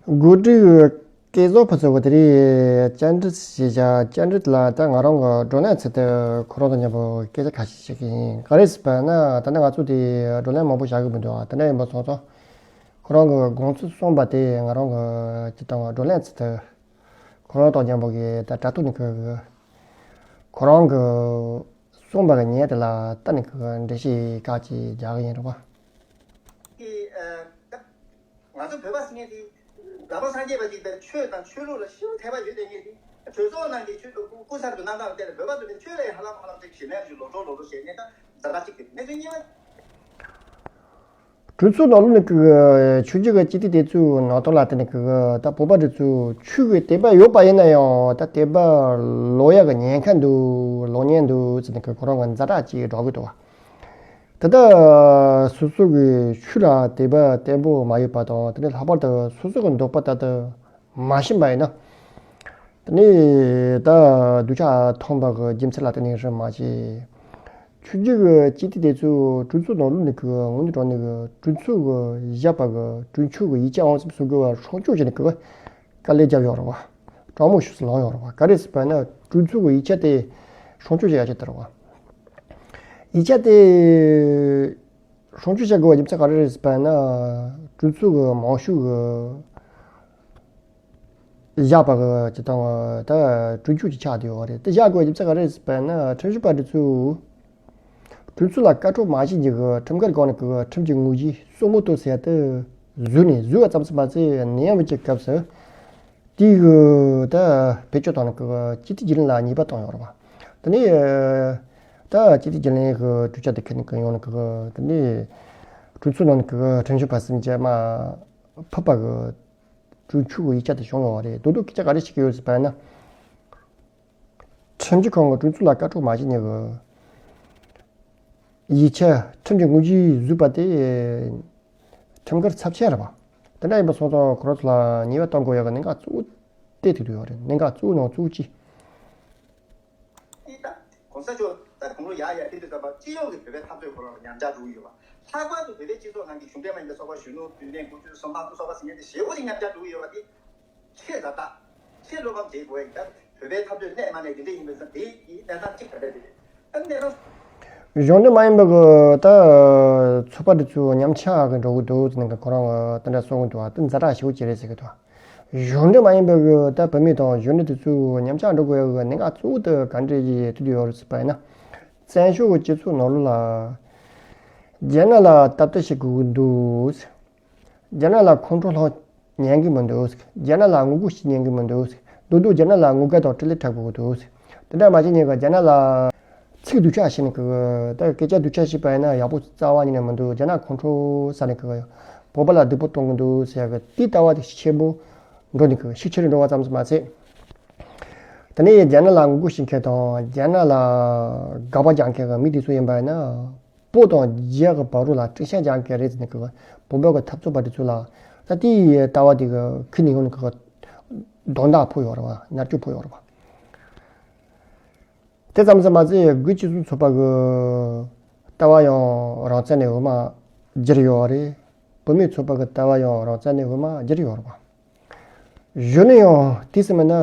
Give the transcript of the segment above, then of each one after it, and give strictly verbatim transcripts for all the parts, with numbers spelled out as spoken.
འགོ་ཁྲིད་སྐལ་བཟང་ཕུན་ཚོགས་ཀྱིས་དེ་རིང་བཅར་འདྲི་བྱས་བྱ། བཅར་འདྲི་ལ་ད་ང་རང་གི་བགྲོ་གླེང་ཚུལ་དུ་ཁོ་རང་དང་མཉམ་པོ་སྐད་ཆ་ཁ་ཤས་བཤད་ཀྱི་ཡིན། ག་རེ་ཟེར་བ་ན་ད་ནི་ང་ཚོ་དེ་བགྲོ་གླེང་མང་པོ་བྱ་གི་མི་འདུག་ད་ནི་ཡིན་པ་སོང་ཙང་ཁོ་རང་གི་དགོངས་ཚུལ་གསུངས་པ་དེ་ང་རང་གི་ཅི་ལྟ་བ་བགྲོ་གླེང་ཚུལ་དུ་ཁོ་རང་དང་མཉམ་པོ་གི་ད་དྲ་ཐོག་ནས་ཁོ་གི་ཁོ་རང་གི་གསུངས་པ་གི་ཉན་དེ་ལ་ལྟ་ནས་ཁོ་གི་འགྲེལ་བཤད་ཁག་ཅིག་རྒྱག་གི་ཡིན་རེད་པ། ང་ཚོ་བོད་པ་ཟེར་མཁན་དེ་རྒྱལ་བ་སངས་རྒྱས་པ་ཅིག་དང་ཆོས་དང་ཆོས་ལུགས་ལ་ཞེ་པོ་དད་པ་ཡོད་དེ་ངེས་ཏེ། གྲོས་ཚོགས་ནང་གི་ཆོས་ལུགས་ཀུན་གསར་གྱི་རྣམ་གྲངས་ལ་བལྟས་ནས་བོད་པ་ཚོ་ནི་ཆོས་ལ་ཧ་ལམ་ཧ་ལམ་ཅིག་ཞེད་སྣང་ཞིག་ལོག་འགྲོ་ལོག་འགྲོ་ཞེས་ནས་ད་འཛིན་གྲྭ་གཅིག་གི་གནས་ཚུལ་གཉིས་པ། གྲོས་ཚོགས་ནང་ལོགས་ནས་ཀྱི་ཆོས་བརྒྱུད་ཀྱི་སྤྱི་འཐུས་དེ་ཚོའི་ནང་དོན་ལ་བརྟེན་ནས་ཀྱི་ད་བོད་པ་དེ་ཚོ་ཆོས་ཀྱི་དད་པ་ཡོད་པ་ཡིན་ན་ཡང་ད་དད་པ་ལོག་ཡག་གི་ཉེན་ཁ་འདུག་ལོག་ཉེན་འདུག་ཟེར་ནས་ཀྱི་ཁོ་རང་གི་ཛ་དྲག་ཅིག་སྒྲོག་གི་འདུག་བ། དེ་ལྟར་སོ་སོ་གི་ཆོས་ལ་དད་པ་བརྟན་པོ་མ་ཡོད་པ་དང་དེ་ནས་ལྷག་པར་དུ་སོ་སོ་གི་འདོད་པ་ལྟར་དུ་མ་ཕྱིན་པ་ཡིན་ན། དེ་ནས་ད་སྡུག་ཅག་ཐོན་པ་གི་རྒྱུ་མཚན་ལ་བརྟེན་ནས་རེད་མ་གཏོགས། ཆོས་བརྒྱུད་ཀྱི་སྤྱི་འཐུས་དེ་ཚོས་གྲོས་ཚོགས་ནང་ལོགས་ནས་ཀྱི་དངོས་གནས་དྲང་གནས་ཀྱི་གྲོས་ཚོགས་ཀྱི་བཞག་པ་གི་གྲོས་ཆོད་ཀྱི་ཡིག་ཆ་ཨང་གསུམ་སོ་དགུ་བ་སྲུང་སྐྱོབ་བྱས་ནས་ཀྱི། དཀའ་ལས་བརྒྱབ་ཡོད་རེད་བ། དྲང་མོ་ཞུས་སུ་ལངས་ཡོད་རེད་བ། ག་རེ་ཟེར་བ་ན་གྲོས་ཚོགས་ཀྱི་ཡིག་ཆ་དེ་སྲུང་སྐྱོབ་བྱེད་ཡ་ཆེད་དུ་རེད་བ། ཡིག་ཆ་དེ་སྲུང་སྐྱོབ་བྱ་དགོས་པ་རྒྱུ་མཚན་ག་རེ་རེད་ཟེར་བ་ན་གྲོས་ཚོགས་ཀྱི་མང་ཤོས་ཀྱི་བཞག་པ་གི་ཅི་དང་ད་གྲོས་ཆོད་ཅིག་ཆགས་བསྡད་ཡོད་རེད། དེ་བཞག་དགོས་པ་རྒྱུ་མཚན་ག་རེ་རེད་ཟེར་བ་ན་ཁྲིམས་ཞིབ་པ་དེ་ཚོས། གྲོས་ཚོགས་ལ་བཀའ་ཁྲོལ་མ་བྱེད་རྒྱུ་གི་ཁྲིམས་འགལ་སྒང་ནས་གི་ཁྲིམས་ཀྱི་དངོས་གཞི་སོ་མོ་ཏོ་ཟེར་ཡ་དེ་བཟོས་ནས་བཟོས་པ་ཙམ་ཟིན་མ་ཚད་ནད་ཡམས་ཀྱི་སྐབས་སུ་དེའི་གི་ད་བེད་སྤྱོད་བཏང་ནས་གི་སྤྱི་འཐུས་རྒྱུན་ལས་ལ་ཉེས་པ་བཏང་ཡོད་རེད་བ། དེ་ནས་ད་སྤྱི་འཐུས་རྒྱུན་ལས་གི་གྲོས་འཆར་དེ་ཁྱེར་ནས་གི་ཡོང་ནས་གི་དེ་ནས་གྲོས་ཚོགས་ནང་ནས་གི་ཁྲིམས་ཞིབ་པ་སུམ་བརྒྱ་མ་ཕུད་པ་གི་གྲོས་ཆོད་གི་ཡིག་ཆ་དེ་བྱུང་ཡོད་རེད། དོ་དོ་སྐད་ཆ་ག་རེ་བཤད་ཀྱི་ཡོད་ཟེར་བ་ན། ཁྲིམས་ཞིབ་ཁང་གི་གྲོས་ཚོགས་ལ་བཀའ་ཁྲོལ་མ་བྱེད་མཁན་གྱི་ཡིག་ཆ་ཁྲིམས་ཀྱི་དངོས་གཞི་བཟོས་པ་དེ་ཁྲིམས་འགལ་ཚབས་ཆེན་རེད་པ། དེ་འདྲ་ཡིན་པ་སོང་ཙང་ཁོ་རང་ཚོ་ལ་ཉེས་པ་གཏོང་དགོས་ཡག་གི་གནད་འགག་གཙོ་བོ་དེ་ཐུག་ཡོད་རེད། གནད་འགག་གཙོ་བོ་ནང་གཙོ་བོ་གཅིག་གཅིག་ད་གོང་ས་མཆོག་ད་དགུང་ལོ་ཡར་ཡར་ཕེབས་དུས་ཙམ་པ་སྤྱི་ཡོངས་ཀྱི་བོད་པའི་འཐབ་རྩོད་ཁོ་རང་ལ་ཉམས་ཆག་འགྲོ་གི་ཡོད་པ། ལྷག་པར་དུ་བོད་པའི་སྤྱི་ཚོགས་ནང་གི་གཞུང་འབྲེལ་མ་ཡིན་པའི་ཚོགས་པ་གཞོན་ནུ་རྒྱུན་ལས་འགོ་ཁྲིད་གསུམ་དམངས་གཙོ་ཚོགས་པ་ཟེར་མཁན་དེ་ཞེ་པོ་ཅིག་ཉམས་ཆག་འགྲོ་གི་ཡོད་པ་དེ། ཆེས་ཛ་དྲག་ཆེས་བློ་ཕམ་བྱེད་དགོས་ཡ་ཡིན། ད་བོད་པའི་འཐབ་རྩོད་གནས་མ་གནས་དེ་འདྲ་ཡིན་པ་ཙང་དེ་ཡི་གནས་སྟངས་གཅིག་ག་འདྲ་རེད། ད་གནས་སྟངས། གཞུང་འབྲེལ་མ་ཡིན་པ་གི་ད་ཚོགས་པ་དེ་ཚོ་ཉམས་ཆག་གི་འགྲོ་གི་འདུག་ཟེར་ནས་ཁོ་རང་གི་དེ་འདྲ་གསུང་གི་འདུག་ད་ཛ་དྲག་ཞེ་པོ་ཅིག་རེད་ཟེར་གི་འདུག་གཞུང་འབྲེལ་མ་ཡིན་པ་གི་ད་བོད་མི་དང་གཞོན་ནུ་དེ་ཚོ་ཉམས་ཆག་འགྲོ་དགོས་ཡ་གི་གནད་འགག་གཙོ་བོ་དེ་ག་འདྲ་ཞིག་ཐུག་གི་ཡོད་རེད་ཟེར་བ་ཡིན་ན། བཙན་བྱོལ་གྱི་སྤྱི་ཚོགས་ནང་ལོགས་ལ་རྒྱ་ནག་ལ་སྟབས་བདེ་བྱེད་དགོས་ཀྱི་འདུག་རྒྱ་ནག་ལ་ཁོང་ཁྲོ་ལངས་ཉན་གྱི་མི་འདུག་རྒྱ་ནག་ལ་ངོ་རྒོལ་བྱེད་ཉན་གྱི་མི་འདུག་རྡོག་རྡོག་རྒྱ་ནག་ལ་ངོ་དགའ་དང་སྤྲེལ་ལད་འཁྲབ་དགོས་ཀྱི་འདུག་དེ་འདྲ་མ་བྱེད་ཉན་གྱི་རྒྱ་ནག་ལ་ཚིག་སྡུག་ཆག་བྱེད་ནས་གི་ད་སྐད་ཆ་སྡུག་ཆག་བཤད་པ་ཡིན་ན་ཡག་པོ་རྩ་བ་ཉིད་ནས་མི་འདུག་རྒྱ་ནག་ཁོང་ཁྲོ་ཟ་ནས་གི་བོད་པ་ལ་སྡུག་པོ་གཏོང་གི་འདུག་ཟེར་ཡ་གི་དེའི་ལྟ་བ་དེ་ཤུགས་ཆེན་པོ་འགྲོ་ནས་གི་ཤུགས་ཆེ་རུ་འགྲོ་བ་ཙམ་ཟིན་མ་ཚད། དེ་ནས་རྒྱ་ནག་ལ་ངོ་རྒོལ་བྱེད་མཁན་དང་རྒྱ་ནག་ལ་དགག་པ་རྒྱག་མཁན་གི་མི་དེ་ཚོ་ཡིན་པ་ཡིན་ན། བོད་དང་རྒྱ་གི་བར་རུ་ལ་དཀྲུག་ཤིང་རྒྱག་མཁན་རེད་ཟེར་ནས་གི་བོད་པ་གི་འཐབ་རྩོད་པ་དེ་ཚོ་ལ་ད་དེའི་ལྟ་བ་དེ་གི་ཁུར་ནས་ཡོང་ནས་གི་གདོང་བརྡ་ཕོག་ཡོད་རེད་བ། མནར་གཅོད་ཕོག་ཡོད་རེད་བ། དེ་ཙམ་ཟིན་མ་ཚད་དགུ་སྤྱི་ཚོགས་ཚོགས་པ་གི་ལྟ་བ་ཡང་རང་བཙན་ནས་འོས་མ་བསྒྱུར་ཡོད་རེད། བུད་མེད་ཚོགས་པ་གི་ལྟ་བ་ཡང་རང་བཙན་ནས་འོས་མ་བསྒྱུར་ཡོད་རེད་བ། གཞོན་ནུ་ཡང་དེ་སྲིད་མིན་ན་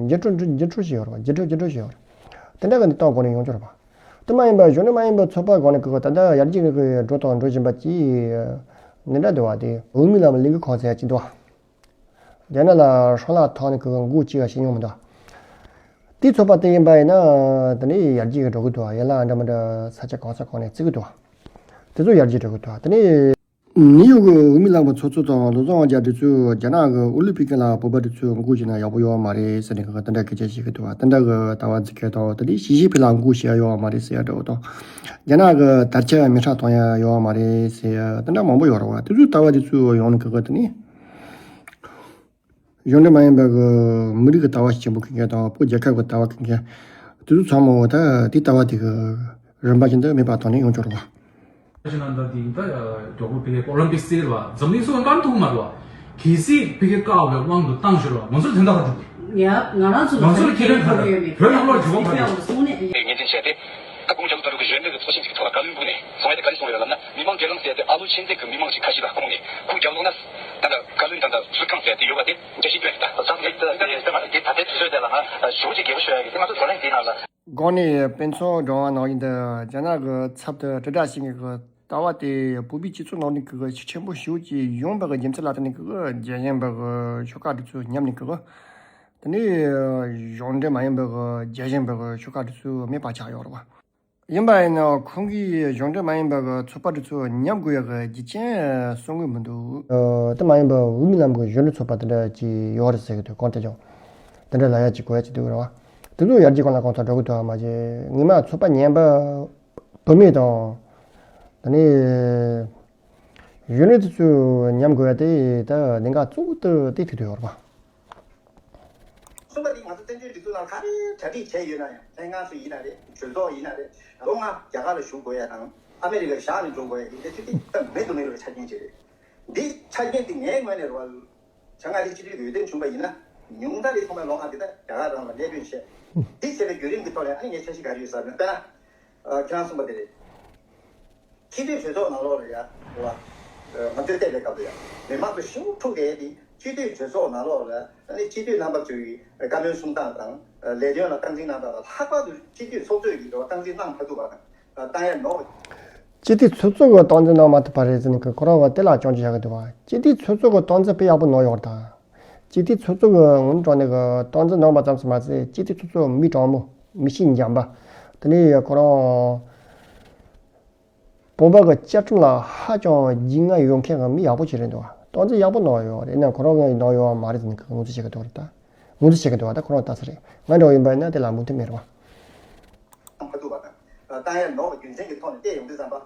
འགྱུར་འགྲོས་འགྱུར་འགྱུར་འགྲོས་བྱས་ཡོད་རེད་བ། འགྱུར་འགྲོས་འགྱུར་འགྲོས་བྱས་ཡོད་རེད། དེ་འདྲ་གི་གནས་སྟངས་སྒོ་ནས་ཡོང་རྒྱུ་རེད་བ། དེ་མ་ཡིན་པར་གཞོན་ནུ་མ་ཡིན་པའི་ཚོགས་པ་སྒང་ནས་གི་ད་ལྟ་ཡར་རྒྱས་ཀྱི་འགྲོ་དང་འགྲོ་བཞིན་པ་ཅིག་འདི་འདྲ་འདུག་བ། དེ་དབུ་མའི་ལམ་ལས་འགུལ་ཁང་ཟེར་ཡ་ཅིག་འདུག་བ། རྒྱ་ནག་ལ་སྲང་ལ་ཐོག་ནས་གི་འགོ་ཅིག་བྱེད་མྱོང་མི་འདུག་དེའི་ཚོགས་པ་དེ་ཡིན་པ་ཡིན་ན་དེ་ནས་ཡར་རྒྱས་ཀྱི་འགྲོ་གི་འདུག་བ། ཡན་ལག་འདྲ་མི་འདྲ་ས་ཆ་གང་ས་གང་ནས་བརྩི་གི་འདུག་བ། དེ་ཚོ་ཡར་རྒྱས་འགྲོ་གི་འདུག་བ། དེ་ནས། ནིའུ་ཡོག་གི་དབུ་མའི་ལམ་གྱི་ཚོགས་གཙོ་དང་བློ་བཟང་དབང་རྒྱལ་དེ་ཚོས་རྒྱ་ནག་གི་ཨོ་ལིམ་པིག་ལ་བོད་པ་དེ་ཚོས་འགོ་བྱས་ན་ཡག་པོ་ཡོད་མ་རེད་ཟེར་ནས་གི་དེ་འདྲ་སྐད་ཆ་བཤད་གི་འདུག་བ། དེ་འདྲ་གི་ལྟ་བ་འཛིན་མཁན་དང་དེ་ནས་ཞི་ཅིན་ཕིང་ལ་འགོ་བྱེད་ཡ་ཡོད་མ་རེད་ཟེར་ཡ་འདྲ་བོ་དང་། རྒྱ་ནག་གི་དར་ཆ་མེ་མཁྲེགས་གཏོང་ཡ་ཡོད་མ་རེད་ཟེར་ཡ་དེ་འདྲ་མང་པོ་ཡོད་རེད་བ། དེ་ཚོའི་ལྟ་བ་དེ་ཚོ་ཡོང་ནས་གི་གི་དེ་ནས། གཞུང་འབྲེལ་མ་ཡིན་པ་གི་མི་རིགས་ཀྱི་ལྟ་བ་ཞིག་ཆེན་པོ་མཁན་མཁན་དང་བོད་རྒྱལ་ཁབ་ཀྱི་ལྟ་བ་མཁན་མཁན་དེ་ཚོ་ཚང་མ་འོ་ད་དེའི་ལྟ་བ་དེ་གི་རིམ་པ་བཞིན་དུ་མེད་པ་གཏོང་ནས་ཡོང་ཆོག་རེད་བ། ཕྱི་ནང་ད་དེ་ད་མགྱོགས་པོ་ཕ་གིའི་ཨོ་ལིམ་པིག་སི་རེད་བ། འཛམ་གླིང་སོགས་བཀག་ཐུབ་མ་རེད་བ། གལ་སྲིད་ཕ་གིར་བཀག་པའི་དབང་དུ་བཏང་ཞོར་བ་ང་ཚོར་དོན་དག་ག་འགྲོ་གི་ཡ། ང་རང་ཚོ་ང་ཚོར་ཁེ་ཕན་ག་རེ། བོད་ནང་ལོགས་ཀྱི་བོད་པ་རེད། ངེས་ཅན་བྱས་ཏེ། ད་ཁོང་རྒྱབ་ལོགས་ད་ལོག་གི་གཞོན་ནུ་གི་ཚོགས་ཆེན་ཅིག་ཐོག་ལ་བཀའ་བློན་འབུལ་ནས་སོང་བ་དེ་ག་རེ་གསུངས་ཡོད་ལབ་ན། མི་མང་གྲལ་རིམ་ཟེར་དེ་ཨ་ལོ་ཆེན་ཙེ་གི་མི་མང་ཞིག་ཁ་ཤས་ལ་བསྐོངས་ནས་ཁོ་རྒྱབ་ལོགས་ན་ད་ལྟ་བཀའ་བློན་དང་ད་ཚུལ་ཁང་ཟེར་དེ་ཡོད་པ་དེ་འགྲེལ་བཤད་སྟོན་ད། ད་ད་ད་དེ་ད་ལྟའི་དུས་ཚོད་དེ་ལ་ང་ཞུ་ཅིག་རྒྱལ་པོ་ཞུ་ཡ་གི་དེ་ང་ཚོ་བགྲོ་གླེང་དེའི་ནང་ལ། གོང་ནས་དཔེ་མཚོན་བགྲང་བ་ནང་བཞིན་དུ་རྒྱ་ནག་གི་ཚབ་ཏུ་དྲིལ་བསྒྲགས་བྱེད་མཁན་གྱི་ལྟ་བ་དེ་བོད་པའི་སྤྱི་ཚོགས་ནང་ནས་གི་ཤུགས་ཆེན་པོ་ཞེ་པོ་ཅིག་ཡོང་བའི་རྒྱུ་མཚན་ལ་བརྟེན་ནས་གི་རྒྱལ་ཞེན་པའི་ཤོག་ཁག་དེ་ཚོའི་མཉམ་ནས་གི། དེ་ནས་གཞུང་འབྲེལ་མ་ཡིན་པའི་རྒྱལ་ཞེན་པའི་ཤོག་ཁག་དེ་ཚོ་མེད་པ་ཆགས་ཡོད་རེད་བ། ཡིན་པ་ཡིན་ན་ཁོང་གིས་གཞུང་འབྲེལ་མ་ཡིན་པའི་ཚོགས་པ་དེ་ཚོ་མཉམ་དགོས་ཡག་གི་རྒྱུ་རྐྱེན་གསུང་གི་མི་འདུག་ཨ། དེ་མ་ཡིན་པར་དབུ་མའི་ལམ་གྱི་གཞོན་ནུ་ཚོགས་པ་དེ་འདྲ་ཅིག་ཡོད་རེད་ཟེར་གི་འདུག་གང་ལྟར་ཀྱང་དེ་འདྲ་ལབ་ཡག་ཅིག་དགོས་ཡག་ཅིག་འདུག་རེད་བ། དེ་ཚོ་ཡར་རྒྱས་གང་ལ་གང་འཚམ་འགྲོ་གི་འདུག་བ། མ་གཞི་སྔོན་མ་ཚོགས་པ་ངན་པ་བུད་མེད་དང་། དེ་ནས་གཞོན་ནུ་དེ་ཚོ་མཉམ་དགོས་ཡག་དེ་ད་གནད་འགག་གཙོ་བོ་དེ་དེ་ཐུག་དུ་ཡོད་རེད་བ། གསུམ་པ་འདི་ང་ཚོ་བཙན་བྱོལ་སྒྲིག་འཛུགས་ནང་ག་རེ་གྲ་སྒྲིག་བྱས་ཡོད་ན་ཡང་། ལྷན་ཁང་སུ་ཡིན་ན་རེད། གྲོས་ཚོགས་ཡིན་ན་རེད། ལོ་ལྔ་རྒྱ་གར་ལ་བཞུགས་དགོས་ཡ་དང་ཨ་མེ་རི་ཀར་བཞག་ནས་འགྲོ་དགོས་ཡ་ཡིན་ཏེ་ཅི་སྟེ་ད་མེད་དུ་མེད་པའི་ཆ་རྐྱེན་ཅིག་རེད། འདི་ཆ་རྐྱེན་འདི་ངའི་ངོས་ནས་རེད་བ། བྱ་ང་རིགས་སྤྱི་འཐུས་འོས་འདེམས་བྱུང་བ་ཡིན་ན་ཉུང་མཐའ་རེ་ཐོག་མའི་ལོ་ལྔ་འདི་ད་རྒྱ་གར་རང་ལ་གནས་སྡོད་བྱས། འདི་བྱས་པའི་བརྒྱུད་རིམ་གྱི་ཐོག་ནས་ཨ་ནི་ངའི་འཆར་གཞི་ག་རེ་ཡོད་ཟེར་ན། དཔེར་ན། ཁྱེད་རང་གསུངས་པ་དེ་རེད། སྤྱི་འཐུས་གྲོས་ཚོགས་ནང་ལོགས་ལ་ཡ། རེད་བ། ང་ཚོའི་བལྟས་པའི་སྐབས་ལ་ཡ། མི་མང་ཚོ་ཞེ་པོ་འཁྲུག་བསྡད་དེ་སྤྱི་འཐུས་གྲོས་ཚོགས་ནང་ལོགས་ལ་ཨ་ནི་སྤྱི་འཐུས་རྣམ་པ་ཚོའི་བཀའ་མོལ་གསུང་སྟངས་དང་། ལས་དོན་ལ་སྟངས་འཛིན་གནང་སྟངས་དང་། ལྷག་པར་དུ་སྤྱི་འཐུས་ཚོགས་གཙོས་ཀྱི་རེད་བ། སྟངས་འཛིན་གནང་མ་ཐུབ་པ་དང་། བཏང་ཡ་ནོར་བ། སྤྱི་འཐུས་ཚོགས་གཙོ་གི་སྟངས་འཛིན་གནང་མ་ཐུབ་པ་རེད་ཟེར་ནས་ཁོ་རང་གི་དེ་ལ་སྐྱོན་བརྗོད་བྱ་གི་འདུག་བ། སྤྱི་འཐུས་ཚོགས་གཙོ་གི་སྟངས་འཛིན་དཔེ་ཡག་པོ་གནང་ཡོད་རེད་ད། སྤྱི་འཐུས་ཚོགས་གཙོ་གི་ངོས་ནས་དྲང་གནས་ཀྱི་སྟངས་འཛིན་གནང་བ་ཙམ་ཞིག་མ་ཟད། སྤྱི་འཐུས་ཚོགས་གཙོ་མི་དྲང་མོ། མི་གཤིས་འཇམ་པ། དེ་ནས་ཁོ་རང་བོད་པ་གི་བཅའ་ཁྲིམས་ལ་ཧ་ཅང་རྒྱུས་མངའ་ཡོད་མཁན་གྱི་མི་ཡག་པོ་ཅིག་རེད་འདུག་བ། སྟངས་འཛིན་ཡག་པོ་གནང་ཡོད་རེད། ཡིན་ན་ཁོ་རང་གིས་གནང་ཡོད་མ་རེད་ཟེར་ནས་ངོས་འཛིན་བྱེད་ཀྱི་འདུག་རེད་ད། ངོས་འཛིན་བྱེད་ཀྱི་འདུག་བ། ད་ཁོ་རང་ལྟ་ས་རེད། ང་འདྲ་བོ་ཡིན་པ་ཡིན་ན་དེ་ལ་མོས་མཐུན་མེད་རེད་བ། མ་ཐུབ་པ་དང་། བཏང་ཡ་ནོར་བ་རྒྱུ་མཚན་གྱི་ཐོག་ནས་བལྟས་ཡོང་དུས་ཙམ་པ།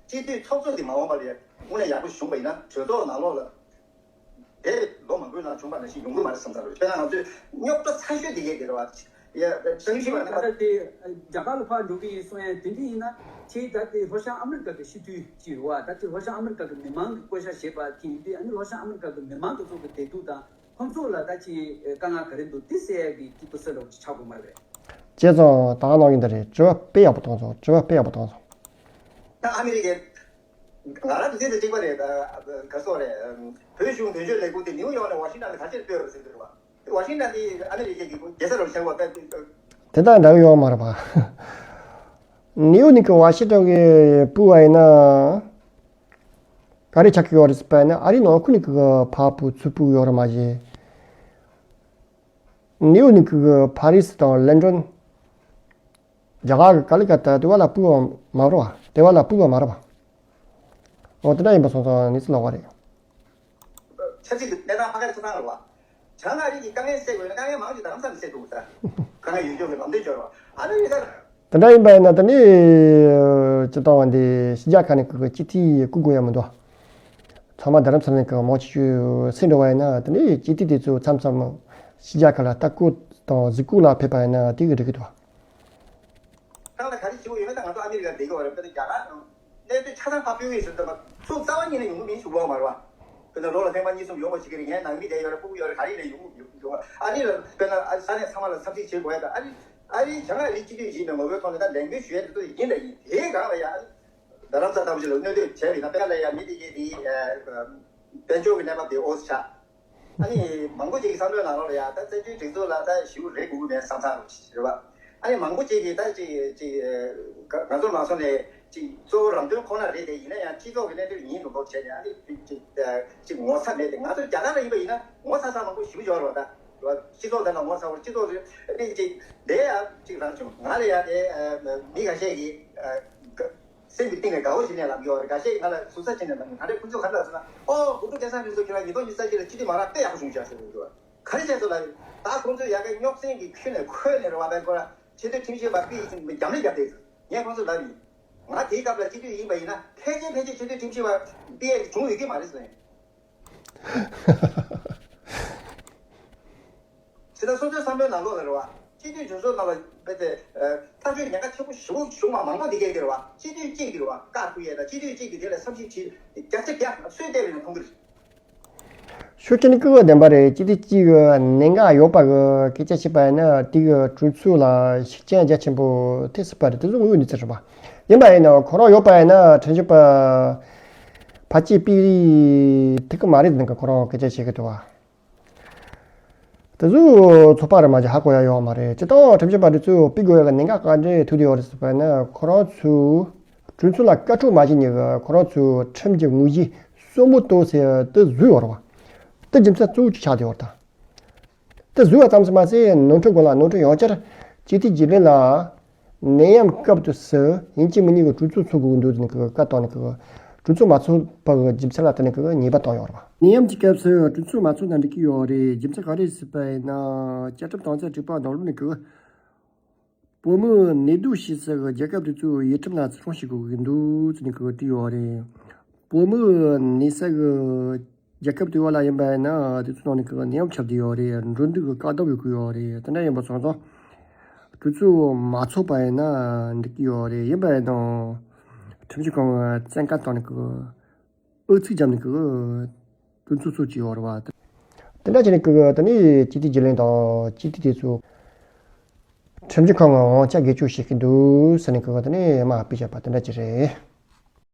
སྤྱི་འཐུས་ཚོགས་གཙོ་དེ་མ་འོངས་པ་ལ་དངོས་གནས་ཡག་པོ་བྱུང་པ་ཡིན་ན་གྲོས་ཚོགས་ནང་ལོགས་ལ། དེ་ལོ་མང་པོའི་ནང་བྱུང་བ་ནང་བཞིན་ཡོང་གི་མ་རེད་བསམ་ས་རེད། དཔེར་ན་ང་ཚོའི་རྙོག་དྲ་ཚ་ཤོས་དེ་གས་དེ་རེད་བ། ཡ་ད་ཅི་ད་ལྟ་དེ་རྒྱ་གར་ལ་ཕར་འགྲོ་གི་ཡིན་གསུང་ཡ་དེ་འདྲ་ཡིན་ན། ཁྱེད་ད་ལྟའི་ལྷོ་ཤར་ཨ་མི་རི་ཀ་གི་སྤྱི་འཐུས་ཅིག་རེད་བ། ད་ལྟའི་ལྷོ་ཤར་ཨ་མི་རི་ཀ་གི་མི་མང་གི་བསྐོ་བཞག་བྱས་པ་དེ་ཡིན་དུས། ཨ་ནི་ལྷོ་ཤར་ཨ་མི་རི་ཀ་གི་མི་མང་དེ་ཚོ་གི་བདེ་སྡུག་དང་། ཁོང་ཚོ་ལ་ད་ཅི་དཀའ་ངལ་ག་རེ་འདུག་དེ་སེལ་ཡག་གི་སྐྱིད་པོ་སེལ་ལོག་ཅིག་ཆགས་དགོས་མ་རེད། བྱས་ཙང་ད་ག་ནང་བཞིན་དེ་རེད། དྲི་བ་དཔེ་ཡག་པོ་བཏང་སོང་། དྲི་བ་དཔེ་ཡག་པོ་བཏང་སོང་། ད་ཨ་མི་རི་ཀའི་ང་རང་དུས་ཚོད་དེ་གཅིག་པ་རེད། ད་ག་སོག་རེད། བོད་གཞུང་དོན་གཅོད་ལས་ཁུངས་དེ་ནིའུ་ཡོག་ནས་ཝ་ཤིང་ཊོན་ལ་ག་ཚོད་སྤོས་རེད་ཟེར་གྱི་རེད་བ། ཝ་ཤིང་ཊོན་དེ་ཨ་མི་རི་ཀའི་རྒྱལ་ས་རུ་ཆགས་པ་ད། དེ་དང་འདྲ་གི་ཡོད་མ་རེད་པ། ནིའུ་ཡོག་ནས་ཀྱི་ཝ་ཤིང་ཊོན་གྱི་སྤོས་པ་ཡིན་ན། ག་རེ་ཆགས་ཀྱི་ཡོད་རེད་ཟེར་བ་ཡིན་ན། ཨ་རིའི་ནང་ཁུལ་ནས་ཀྱི་ཕར་སྤོས་ཚུར་སྤོས་ཡོད་རེད་མ་གཞི། ནིའུ་ཡོག་ནས་ཀྱི་ཕ་རི་སི་དང་ལན་ཀྲོན། རྒྱ་གར་གྱི་ཀ་ལི་ཀ་ཏ་དེ་བ་ལ་སྤོས་པ་མ་རེད་བ། དེ་བ་ལ་སྤོས་པ་མ་རེད་བ། འོ་དེ་འདྲ་ཡིན་པ་སོང་ཙང་ནི་ཚེ་ལོག་པ་རེད། ཆབ་སྲིད་ཀྱི་གནས་སྟངས་ཕ་ག་ཆ་ཚང་རེད་བ། བྱང་ཨ་རི་གི་དཀའ་ངལ་སེལ་དགོས་ན་དཀའ་ངལ་མང་ཆེ་རྡ་རམ་ས་ལ་སེལ་ཐུབ་ས། དཀའ་ངལ་ཡོད་ཆོག་གི་ལམ་སྟོན་འབྱོར་བ། ཨ་ནི་ཡོད་ས། དེ་འདྲ་ཡིན་པ་ཡིན་ན་དེ་ནི་སྤྱི་བཏང་བ་འདི་ཕྱི་རྒྱལ་ཁག་ནས་ཀྱི་སྤྱི་འཐུས་བསྐོ་དགོས་ཡ་མི་འདུག་ཚང་མ་རྡ་རམ་ས་ལ་ནས་ཀྱི་མང་ཆེ་ཤོས་སེལ་འགྲོ་བ་ཡིན་ན། དེ་ནི་སྤྱི་འཐུས་དེ་ཚོ་མཚམས་མཚམས་ཕྱི་རྒྱལ་ཁག་ལ་ལྟ་སྐོར་དང་གཟིགས་སྐོར་ལ་ཕེབས་པ་ཡིན་ན་དེ་གི་འགྲིག་གི་འདུག་ཁང་ལ་ག་རེ་བྱེད་དགོས་ཡོད་མེད་ད་ང་ཚོ་ཨ་མི་རི་ཀ་བསྡད་ཀྱི་ཡོད་རེད། དཔེར་ན་རྒྱ་གར་ནང་གནས་སྡོད་ཆ་ཚང་ཕར་སྤོས་ཀྱི་ཡོད་ཟེར་ཙམ་པ་ཚུར་རྩ་བ་ཉིད་ནས་ཡོང་གི་མིན་ཞུ་གི་ཡོད་མ་རེད་བ། དཔེར་ན་ལོ་ལ་ཐེངས་མ་གཉིས་གསུམ་ཡོང་བ་ཞིག་གི་རེད། ངའི་ནང་མི་བསྡད་ཡོད་རེད། སྤུ་གུ་ཡོད་རེད། ག་རེ་ཡིན་ནའི་ཡོང་གི་ཡོང་གི་ཡོང་། ཨ་རི་ལ་དཔེར་ན་ཨ་རི་ས་གནས་ཚང་མ་ལ་འཚམས་གཟིགས་བྱེད་དགོས་ཡ་ད། ཨ་རི་ཨ་རིའི་བྱང་ཨ་རིའི་སྤྱི་འཐུས་ཡིན་པའི་ངོ་བོའི་ཐོག་ནས་ད་ལས་འགུལ་ཞུ་ཡ་དེ་ཚོ་ཡིན་ད་ཡིན། དེའི་སྒང་ལ་ཡ་ཨ་རི་རྡ་རམ་ས་ལྟ་བུ་ཞིག་ལ་གནོད་འདོད་བྱས་པ་ཡིན་ན། དཔེར་ན་ལ་ཡ་མི་དེ་གས་དེ་དཔལ་འབྱོར་གྱི་གནས་བབ་དེ་འོ་ཙམ་ཆགས། ཨ་ནི་མང་པོ་ཅིག་གི་བསམ་བློའི་ནང་ལོགས་ལ་ཡ་ད་བཙན་བྱོལ་སྒྲིག་འཛུགས་ལ་ད་ཞེ་པོ་རེ་དགོས་ཀྱི་མེད་བསམ་ཚར་རེད་བ། ཨ་ནི་མང་པོ་ཅིག་གིས་ད་ཅིག་ཅིག་ང་ཚོ་མ་སོང་ནས་ཅིག་གཙོ་བོ་རང་དོན་ཁོ་ན་རེད་དེ། ཡིན་ན་ཡང་སྤྱི་ཚོགས་ཀྱི་གནད་དོན་ཡིན་འདུག་བྱས་ནས་ཨ་ནི་ཅིག་ཅིག་ངོ་ཚ་མེད་དེ། ང་ཚོ་རྒྱ་གར་ལ་ཡིན་པ་ཡིན་ན་ངོ་ཚ་ས་མང་པོ་ཞེ་པོ་ཡོད་རེད་བ། ད་སྤྱི་ཚོགས་དེ་ལ་ངོ་ཚ་བ། སྤྱི་ཚོགས་རེད་ཅིག་དེ་ཡང་ཅིག་རང་བྱུང་ང་ལ་ཡང་དེ་མི་ཁ་ཤས་ཀྱིས། སེམས་ཀྱི་གཏིང་ནས་དགའ་བོ་བྱས་ནས་ལབ་ཡོད་རེད། འགའ་ཤས་ང་ལ་ཟུར་ཟ་བྱས་ནས་ལབ་ཡོད། ག་འདྲས་ཁོང་ཚོས་ག་འདྲས་ལབ་ཟེར་ན། ཨོ་དགུ་ཕྲུག་སྐལ་བཟང་ཕུན་ཚོགས་ཁྱེད་རང་ཉིས་སྟོང་ཉི་ཤུ་རྩ་གཅིག་ལ་སྤྱི་འཐུས་མ་རག་དཔེ་ཡག་པོ་བྱུང་ཤག་ཟེར་གྱི་འདུག་ག་རེ་བྱས་སོང་ལབ་ཡོད། ད་ཁོང་ཚོས་ཡ་གི་རྙོག་ཟིང་གི་ཁྱོན་ནས་ཁོལ་ནས་རེད་བ། བས་ཁོ་ར་ཆེ་མཐོའི་ཁྲིམས་ཞིབ་པ་པི་ཡིས་རྒྱབ་ལེན་རྒྱབ་བསྡད་ཟེར། ངས་ཁོང་ཚོ་ལབ་ཡིན། ང་དེའི་སྐབས་ལ་སྤྱི་འཐུས་ཡིན་པ་ཡིན་ན་ཕལ་ཆེར་ཕལ་ཆེར་ཆེ་མཐོའི་ཁྲིམས་ཞིབ་པ་པི་ཡས་བྱུང་ཡོད་ཀྱི་མ་རེད་ཟེར། ཕྱི་ཟླ་སོ་སོའི་བསམ་བློའི་ནང་ལོགས་ལ་རེད་བ། སྤྱི་འཐུས་གྲོས་ཚོགས་ནང་ལ་རྦད་དེ་ཐག་གཅོད་ཉེན་ཁ་ཆེན་པོ་ཞེ་པོ་བྱུང་བ་མང་པོ་འདི་གས་ཀྱི་རེད་བ། སྤྱི་འཐུས་གཅིག་གི་རེད་བ། བཀའ་ཕུལ་ཡས་དང་སྤྱི་འཐུས་གཅིག་གི་དེ་ལ་བསམ་ཤེས་བྱེད་བརྒྱ་ཆ་བརྒྱ་སུས་བལྟས་པ་ཡིན་ན་མཐོང་གི་རེད། ཆོས་ཅན་ཀུན་བདེན་པ་རེད། ཅི་སྟེ་གཅིག་གི་གནད་འགག་ཡོད་པ་གི་སྐད་ཆ་བཤད་པ་ཡིན་ན་དེ་གི་གྲོས་ཚོགས་ལ་ཤུགས་རྐྱེན་རྒྱ་ཆེན་པོ་ཐེབས་སྲིད་པ་རེད། དེ་ཚོ་དངོས་ཡོད་གནས་ཚུལ་རེད་པ། ཡིན་པ་ཡིན་ན་ཁོ་རང་ཡོད་པ་ཡིན་ན་ཁྲིམས་ཞིབ་པ་ཕལ་ཆེར་ཕུད་ཐུབ་ཀྱི་མ་རེད་ཟེར་ནས་ཁོ་རང་སྐད་ཆ་བཤད་ཀྱི་འདུག་བ། དེ་ཚོ་ཚོད་དཔག་རེད་མ་གཏོགས་ཧ་གོ་ཡ་ཡོད་མ་རེད། སྤྱིར་བཏང་ཁྲིམས་ཞིབ་པ་དེ་ཚོས་ཕུད་དགོས་ཡ་གི་གནད་འགག་ག་འདྲས་ཐུག་བསྡད་ཡོད་རེད་ཟེར་བ་ཡིན་ན་ཁོ་རང་ཚོས་གྲོས་ཚོགས་ལ་བཀའ་འཁྲོལ་མ་བྱས་ནས་ཁོ་རང་ཚོས་ཁྲིམས་ཀྱི་དངོས་གཞི་གསལ་པོ་བཏོན་ཟེར་དེ་བཟོས་ཡོད་རེད་བ། དེ་རྒྱུ་མཚན་གཙོ་བོ་གཅིག་ཆགས་བསྡད་ཡོད་རེད་ད། དེ་བཟོས་པ་ཙམ་ཞིག་མ་ཟད་ནོར་འཁྲུལ་སྒང་ལ་ནོར་འཁྲུལ་ཡང་བསྐྱར་སྤྱི་འཐུས་རྒྱུན་ལས་ལ་ནད་ཡམས་སྐབས་དུས་སུ་ཡིན་གཅིག་མིན་གཉིས་ཀྱི་གྲོས་ཚོགས་ཚོགས་དགོས་ཀྱི་འདུག་ཟེར་ནས་ཀྱི་བཀའ་བཏང་ནས་ཀྱི་གྲོས་ཚོགས་མ་ཚོགས་པ་གི་རྒྱུ་མཚན་ལ་བརྟེན་ནས་ཀྱི་ཉེས་པ་བཏང་ཡོད་རེད་བ། ནད་ཡམས་ཀྱི་སྐབས་སུ་གྲོས་ཚོགས་མ་ཚོགས་ན་འགྲིག་གི་ཡོད་རེད། རྒྱུ་མཚན་ག་རེ་ཟེར་བ་ཡིན་ན་བཅའ་ཁྲིམས་དོན་ཚན་དྲུག་པ་ནང་ལོགས་ནས་ཀྱི་བོད་མི་གནས་སྡོད་བྱེད་ས་གི་རྒྱལ་ཁབ་དེ་ཚོའི་ཡུལ་ཁྲིམས་ལ་བརྩི་སྲུང་བྱེད་དགོས་ཀྱི་འདུག་ཟེར་ནས་ཀྱི་བྲིས་ཡོད་རེད། བོད་མི་གནས་ས་གི་རྒྱལ་ཁབ་དེ་བ་ལ་ཡིན་པ་ཡིན་ན་དེ་ཚོ་ནང་ནས་ཀྱི་ནད་ཡམས་ཁྱབ་བསྡད་ཡོད་རེད། འགྲོ་འདུག་གི་བཀག་སྡོམ་ཡོད་ཀྱི་ཡོད་རེད། དེ་འདྲ་ཡིན་པ་སོང་ཙང་གྲོས་ཚོགས་མ་ཚོགས་པ་ཡིན་ན་འགྲིག་གི་ཡོད་རེད། ཡིན་པ་ཡིན་ནའང་ཁྲིམས་ཞིབ་ཁང་གི་བཙོན་ཁང་བཏང་ནས་ཀྱི་ཨུ་ཚུགས་བརྒྱབ་ནས་ཀྱི་གྲོས་ཚོགས་ཚོགས་ཀྱི་ཡོད་རེད་བ། དེ་འདྲ་བྱས་ནས་ཀྱི་དེ་ནས་སྤྱི་འཐུས་རྒྱུན་ལས་དང་སྤྱི་འཐུས་དེ་ཚོ་ཁྲིམས་ཞིབ་ཁང་གི་དབང་ཆ་སྒེར་གཅོད་བྱེད་ཀྱི་འདུག་ཟེར་ནས་ཀྱི་དེ་ནས་དམའ་ཕབ་བྱས་པ་དེ་འདྲ་ཅིག་རེད།